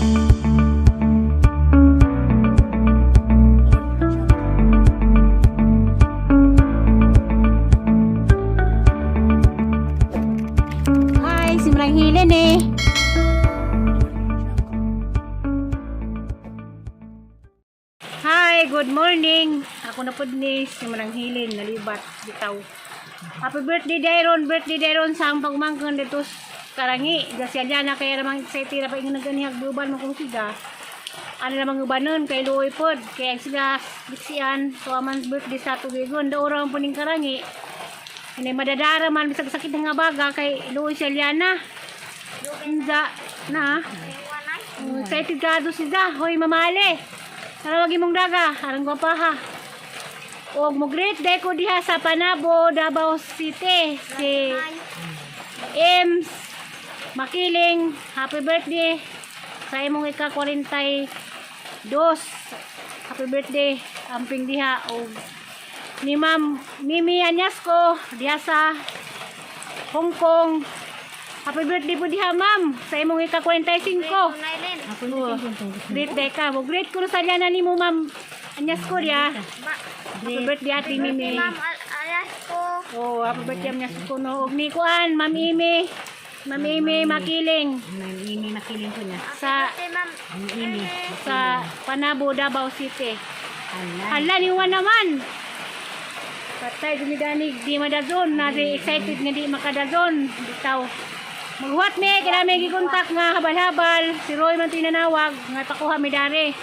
Hi, si Marang Hilen eh. Hi, good morning. Ako na pod ni si Marang Hilen, nalibat bitaw. Happy birthday Dairon, birthday Dairon sa ang pagmangkon dito sa Karangi. Dasi na kaya namang excited na pa ingon nagganihag buban mo kung siga. Ano namang ubanon kay luoy pod kaya sila biksian so aman birthday sa tubigon daw po ning Karangi. Hindi madadara man bisag sakit nga baga kay luoy siya liana. Inza na. Oh, excited ka do si Za. Hoy mamale. Tara wag imong daga, arang gwapa ha. Og mo great day ko diha sa Panabo, Davao City. Si Ems Makiling, happy birthday sa imong ika-42. Happy birthday amping diha og ni Ma'am Mimi Anyasco diha sa Hong Kong. Happy birthday po diha, Ma'am, sa imong ika-45. Oh, great day ka. Mo great ko sa liana nimo, Ma'am Anyasco diha. Happy birthday, Ate Mimi. Ma'am, alas ko. Oh, happy birthday, Anyasco no. Og ni kuan, Ma'am Amy. Ma'am Amy Makiling Ma'am Amy Makiling ko na. sa Birthday, Ma'am. Amy. Sa Panabo, Davao City. Ala. Hala, ni Juan naman. Patay, dumidanig, di madazon. Na di excited nga di makadazon. Bitaw. Maghuwat mi, kaya may gikontak nga habal-habal. Si Roy man tinanawag, nga pakuha mi dari.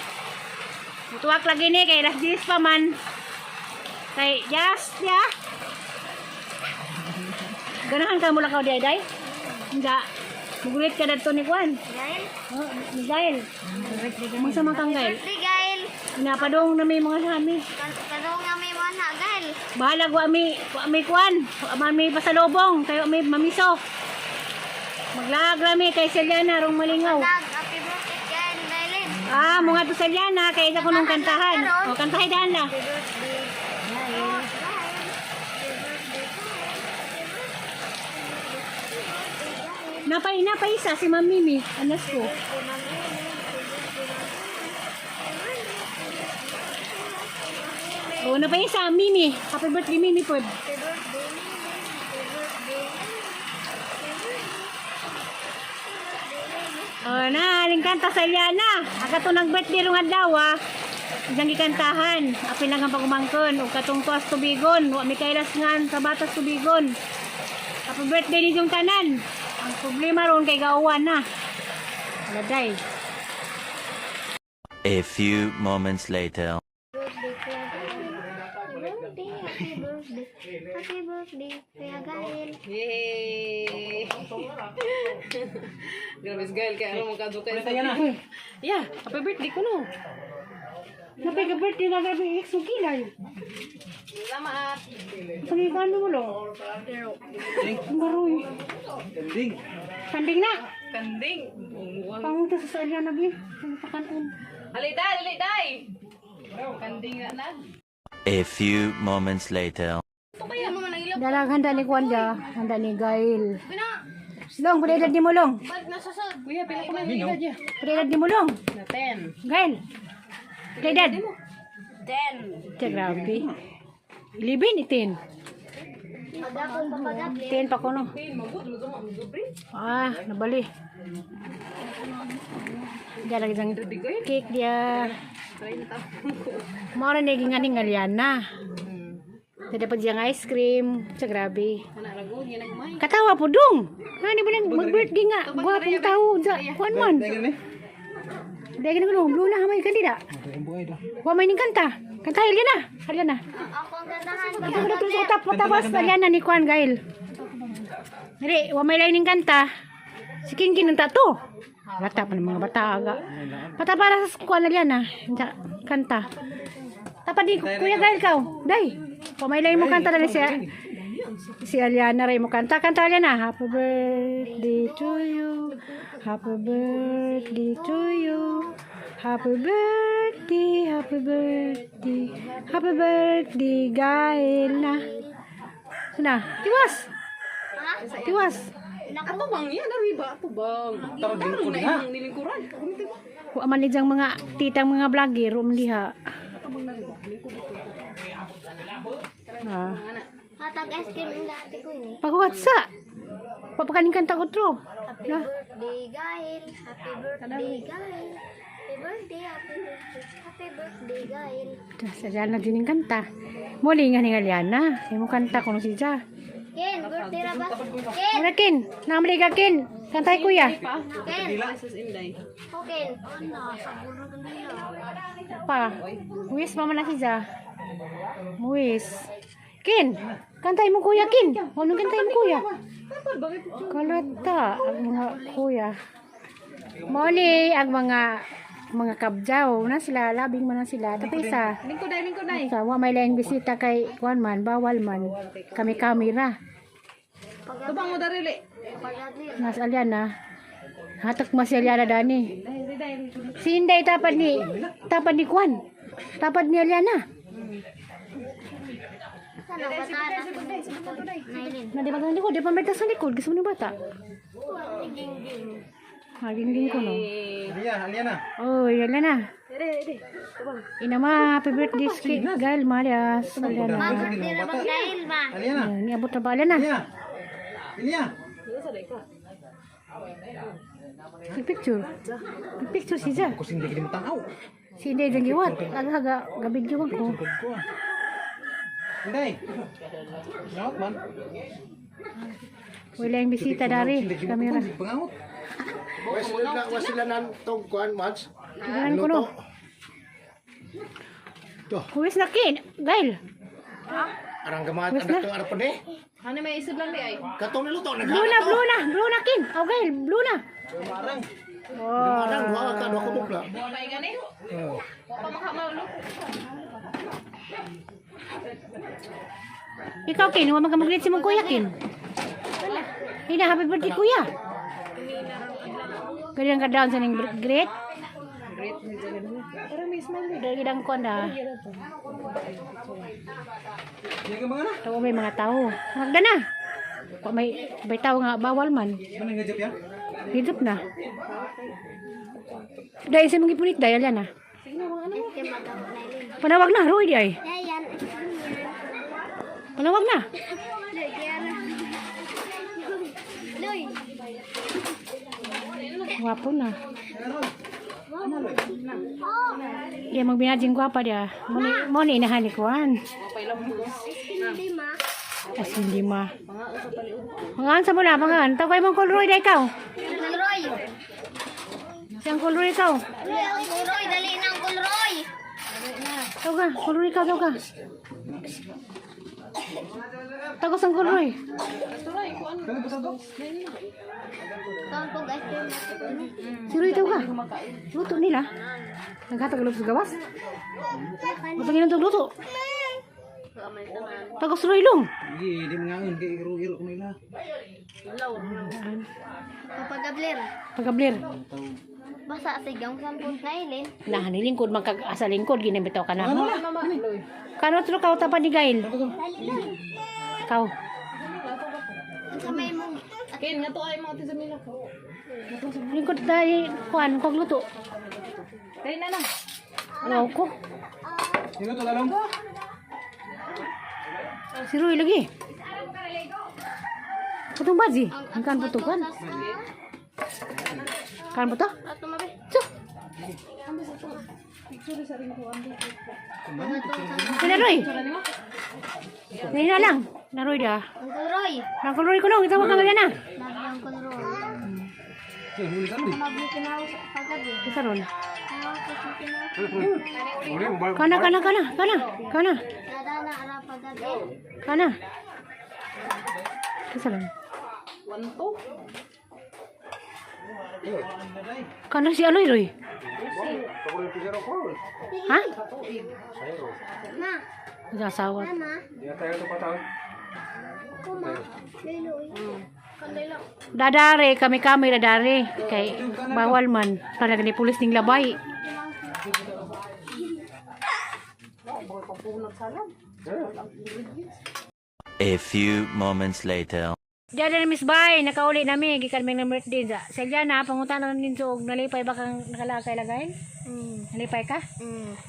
Mutuwak lagi ni, kay last 10 pa man. Kay, yes, ya. Ganahan ka mula ka di day? Hindi. Mugulit ka dadto ni Juan. Gail. Oh, ni Gael. Mangsa man kang Gael. Birthday, Gail. Inapadong na may mga hami. Kadong nga may mga na, Gail. Bahala wa mi kuan, wa man mi pasalubong kayo mi mamiso. Maglaag ra mi kay Seliana rong malingaw. Dag, happy birthday, Gail. Gailin. Ah, mga to Seliana kay isa ko nung kantahan. O kantahay daan la. Happy birthday. Gail. Happy birthday. Napay napay isa si Ma'am Mimi, anas ko. O napay isa Mimi. Happy birthday, Mimi pod. Happy birthday, Mimi. Happy birthday. O na, aling kanta sa Eliana. Aga to nang birthday rong adlaw ah. Isang gikantahan. Apil lang ang pagumangkon. Ug katong tuas tubigon. Wa mi kailas ngan sa batas tubigon. Happy birthday ninyong tanan. Ang problema ron kay gauwan na. Laday. A few moments later. Birthday, Kuya Gail. Happy birthday, happy birthday. Happy birthday, Kuya Gail. Yay! Grabe si Gael, kaya ano magkadukay sa. Yeah, happy birthday ko no. Napay ka birthday na grabe ex kilay. Salamat. Sige ka ano mo lo. Baroy. Kanding. Kanding na. Kanding. Umuwang. Pangunta sa Eliana bi. Sa kanon. Alay day, alay day. Kanding na na. A few moments later. Ito kaya mga nangilap. Dalag handa ni Kwanda, handa ni Gail. Long, pwede edad ni mo, Long. Kuya, pila ko may edad ya. Pwede edad ni mo, Long. Na 10. Gail. Pwede edad. 10. Tiya, grabe. 11, 10. Pagapon, pagapon. 10 pa ko, no. Ah, nabali. Diya lagi isang cake dia. Mao na naging aning ngaliana. Tidak dapat diyang ice cream. Tiya, grabe. Ana rago, yan ang may. Katawa po dong. Ano ba nang mag-birthday nga? Gwapong tao. Sa kuan man. Dahil ganun ko, blue na hamay kandida. Wa may ning kanta. Kanta Eliana. Eliana. Ako ang gandahan. Ito ko na utap tapos Eliana ni kuan Gail. Dili, wa may lain ning kanta. Si King nang tato. Bata pa ng mga bata aga. Pata para sa kuan Eliana. Inta, kanta. Tapa di Kuya Gail kaw. Day. Wa may lain mo kanta dali siya. Si Aliana ray mo kanta. Kanta, Aliana. Happy birthday to you. Happy birthday to you. Happy birthday, happy birthday. Happy birthday, Gail na. Na, tiwas. Ha? Tiwas. Na. Ato bang yan, dari ba? Ato bang? Tara, lingkod na na. imong nilingkuran. Wa man ni diyang mga titang mga vlogger rum diha. Ah. Hatag ice cream ang dati ko ini. Pagwatsa. Papakanin kanta otro. Happy Na. birthday, Gail. Happy birthday, Gail. Happy birthday, happy birthday. Happy birthday, Gail. Sa na din yung kanta. Muli nga ni Aliana. Imo kanta kuno si Ja. Ken, birthday ra ba? Ken, Muna kin, namali ka kin. Kantay kuya. Ken. Sa Inday. O Ken. Pa. Muwis mama na si Ja. Muwis. Kin, kantay mo kuya kin. Ano kantay mo kuya? Kalata ang mga kuya. Moli ang mga kabjaw na sila labing man na sila tapi isa Lingkod ay, lingkod ay. sa wa may laing bisita kay kuan man bawal man kami kamera. Tubang mo darili. Nas Aliana. Hatak mas si Aliana dani. Si Inday tapad ni Kwan. Tapad ni Aliana. Sana bata na. Nailin. Na di ba sa likod? Di pa may sa likod. Gusto mo ni bata? Maginging ko no. Aliya, Aliana. Oy, Aliana. Ina ma, happy birthday ski. Gail Marias. Aliana. Ma, birthday ra ba Gail ma? Aliana. Ayan, Niabot na ba Aliana? Aliya. Aliya. Picture. Picture si Ja. Kusing di mo tanaw. Si Inday dyan giwat. Agaga, gabidyo ko. Ko ah. Inday. Nawat man. Wala yung bisita dari. Kamera. Pangangot. Wasila na tong kuan match. Tignan ko no. To. Huwis na kin. Gail. Arang gamat Wis anak na. tong arang pande. Hani may isod lang di ay. Katong niluto Blue na, blue na, blue na kin. Oh, Gail, blue na. Marang. Oh. Arang duha ka duha ka bukla. Wa may gani. Oh. Wa pa makamalo. Ikaw kin, wa man ka mag-greet si mong kuya kin. Ina, happy birthday kuya. Ganyan ka down sa ning great. Great ni Jagan. Pero may smile. Dahil idang ko na. Iya ka mga na. Tawo may mga tao. Magda na. Wa may tao nga bawal man. Ano nga job ya? Hidup na. Dahil sa mga ipunit dahil yan ah. Ice cream ba daw Nailin? Panawag na, Roy di ay. Yan, ice cream yan. Panawag na. Loy, kaya na. Loy. Wapo na. Oh, Di magbinajing gwapa dia. Mo ni inahan ni Kuan. ice cream di ma. As hindi ma. Pangaan sa mula, pangaan. Tawag mong Roy da ikaw. Uncle Roy. Si Uncle Roy ikaw. Roy, Uncle Roy, dali na Uncle Roy. Tawag ka, Uncle Roy ikaw, tawag ka. Tawag sa Uncle Roy. Kaon pog ice cream. Si Roy tawag ka. Luto nila. Naghatag ulo sa gawas. Matangin ang luto. Tawag sa Roy long. Di di mga di iro-iro ko nila. Kapagabler. Pagablir. Basa sigang sampun Nailin. Nah, nilingkod man kag asa lingkod ginabitaw ka na. Ano na? Kano tro kaw tapan ni Gail? Dali lang. Kaw. Unsa may mong Ken nga to ay mga tizamila. Lingkod dahil kuan kog luto. Dali na na. Wow ko. Sino to lalong? Si Roy lagi. Putong baji. Ang kan putukan. Kan puto? ato mabe. Tso. Sina Roy. Dali na lang. Na Roy da. Uncle Roy. Uncle Roy ko no, itawag kang na. Love you, Uncle Roy. Sige, huli ka no. Mabli kinaw sa pagabi. Isa ron. Kinaw Kana kana kana kana kana Dada na ara pagabi. kana. Isa ron. 1 2. Kana si Aloy Roy. Ha? Ma, Nag-asawa. mama. Kuma. Lilo. Dadare, kami kami dadare. Kay bawal man. Talaga ni pulis ning labay. A few moments later. Diyan na Miss Bay, nakauli nami gikan mi ng birthday sa. Selyana, pangutan na ninyo og nalipay ba kang nakalakay lagayin? Nalipay ka?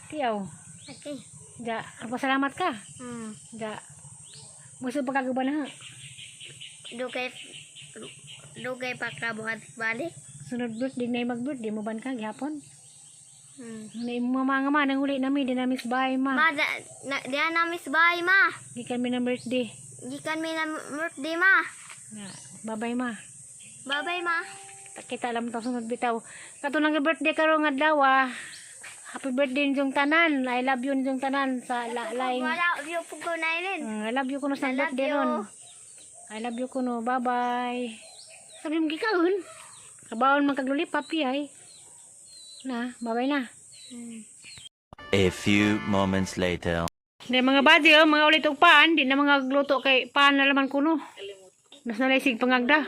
Tiyaw. Okay. Ja, pasalamat ka. Ja. Muso pa kagaban na. Dugay dugay pa ka buhat balik. Sunod birthday na mag-birthday mo ban ka gihapon. Na imo mga nga man ang uli nami din na Miss Bay ma. Ma, da, na, diyan na miss bye ma. Gikan mi ng birthday. Gikan mi na birthday ma. Na, bye-bye ma. Bye bye ma. Kita alam ta sunod bitaw. Kato nang birthday karon nga adlaw ah. Happy birthday ninyong tanan. I love you ninyong tanan sa la, laing. Wala view po ko na ilin. I love you kuno sa I love birthday you. ron. I love you kuno. Bye-bye. Sabi mo gikaon. Kabaon man kag lulipap ay. Na, bye-bye na. A few moments later. Di mga body, oh, mga ulit og paan, di na mga gluto kay paan na laman kuno. Mas nalaysig pangagda.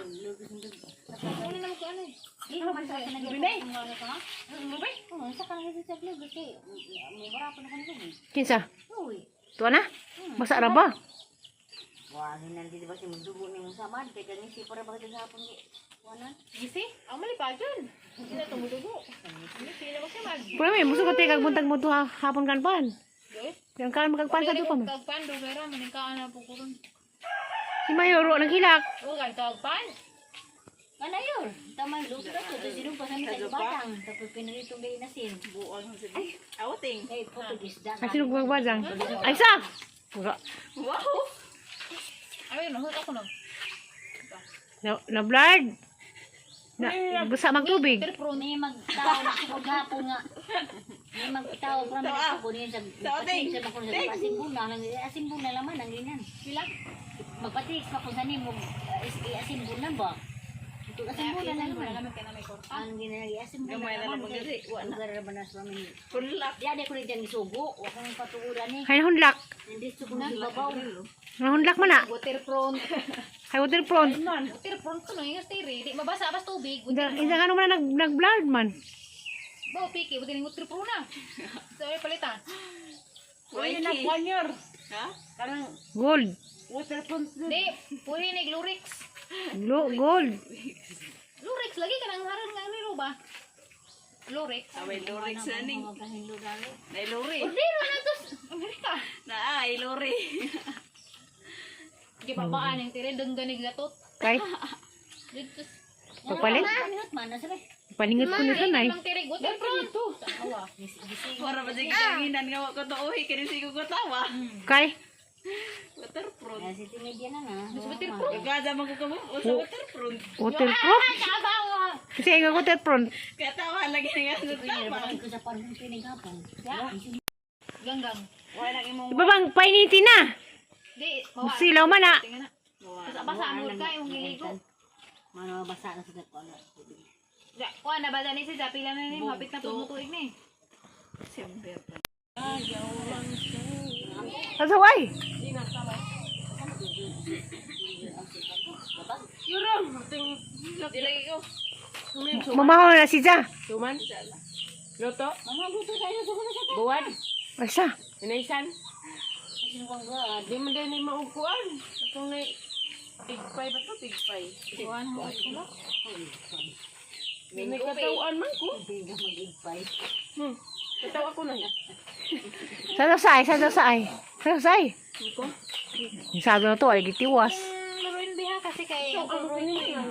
Kinsa? Tuwa na? Basa ra ba? Wah, nandito ba si Mundugo ni mong samad? Kaya ganyan si para bakit sa hapon ni Wanan? Gisi? Ang mali pa dyan. Hindi na tumudugo. Hindi, sila ba siya mag... Pero may musugot kay kag buntag mo tuha hapon kan pan. Yang kan magkagpan sa tupa mo. Kagpan, dugay ra, maningkaan na po ko ron. Si Mayoro naghilak. Huwag kang kagpan. Manayor, tama luto na to. Tapos sinong pasami sa batang. Tapos pinalitong gayon na sin. Buong sa Outing. Kay Portuguese da. Ay sino gwagbazang? Ay sa. Pura. Wow! Ay, nahut ako na. Na, na blood. Na busa magtubig. Pero May magtao na ko gapon nga. May magtao pero may nagsugo niya sa pating sa bakon sa asim buna lang asim buna laman ang ginan. Pila? Magpatik pa ko sa nimo asim buna ba? Ito asim buna lang Wala man. naman kaya na may korta. Ang ginan asim buna laman. Lugar ra ba na sa amin. Diyan ko rin dyan isugo. Wa ko nang patuuran ni. Hay nahunlak. Nandito ko na babaw. Nahunlak man na. Waterfront. Hay waterfront. Waterfront ko no, yung tiri. Di mabasa abas tubig. Isa nga naman nag nag-blurred man. Ba, piki, buti ng waterproof na. Sorry, palitan. Gold. Di, puri ni Glurix. Gold. Lurex, lagi ka nang haron nga nilo ba? Lurex. Away Lurex na ning. Nay Luri. Ordero na to. Amerika. Na ay Luri. Di ba baan yung tiri dengganig gatot. Kay Dito. pagpalit. Paningot man nasa ba? Paningot ko nito nay. Ang tiri waterproof. Awa. Para ba jud kanginan nga wa ko tuohi kini sigo ko tawa. Kay Waterproof. Nasa media na na. Waterproof. Gada man ko kamo sa waterproof. Waterproof. Kasi nga waterproof. Katawa lagi nga sa tawa. Ko sa panahon pinighapon. Ganggang. Iba bang painiti na? Di, mawa. Silaw man na. Tingnan na. Basa basa mo ka yung giligo. Mano basa na sa ko na. Ja, kuha na ba dani si Zapila na ni hapit na pud mo tuig ni. Asaway. Mamaho na si Ja. Tuman? Luto? Mama luto tayo sa kuna sa Buwan? Asa? Inaisan? Di man din ni maukuan. Itong na tigpay ba to? Tigpay. Kuha na mo ko. May katawaan man ko. mag-igpay. Kataw ako na. Sa sa ay, sa sa ay. Sa sa ay. Sado na to ay gitiwas. Laruin biha kasi kay Ang